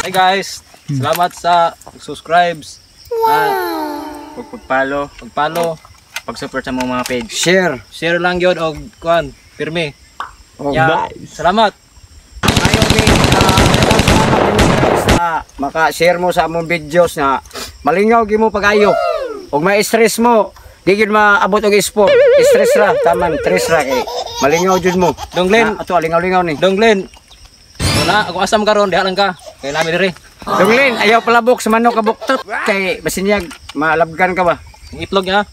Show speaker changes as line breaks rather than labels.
Hi guys, salamat sa subscribes. Wow.
Pagpalo,
Pag-follow,
pag-support sa mga page.
Share.
Share lang yun og kuan, pirmi.
Oh,
Ya, salamat.
Ayo mi na maka-share mo sa among videos na malingaw gyud mo pag-ayo. Ug ma-stress mo, di gyud maabot og sport. Stress ra, taman, stress ra kay malingaw jud mo.
Dong Glenn.
Na, ato lingaw-lingaw ni.
Dong Glenn. Wala, ako asam karon, diha lang ka. Kay nami diri.
Dong Glenn, ayaw palabok sa manok kabuktot kay basinyag maalabgan ka ba?
Ang itlog niya.